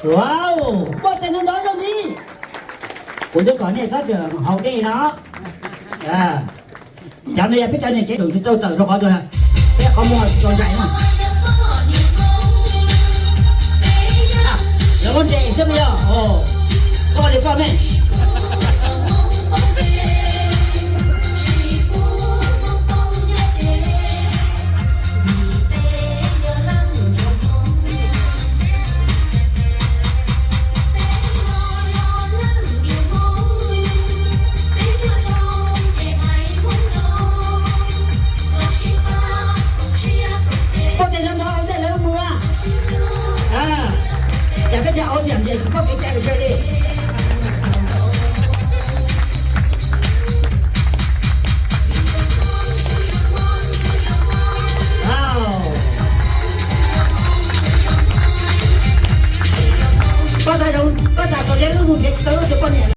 Wow, poj tes nrov nrov zoo li. Kuv twb kom nej txhob txwm haus dej no. Cov no yog peb cov niam tsev tseem tsis tau tawm rau qhov tias peb qhov muag tsis tau ntsais no. Lawv muab nres xwb mas yog, txoj li koj ne. Poj tes nrov nrov ua ntej lawv mus a. Cas peb cov audience tsis paub kev cai pes tsawg li. Paj tas, paj tas kom liab lub mus nrhiav tsis tau lub tus poj niam.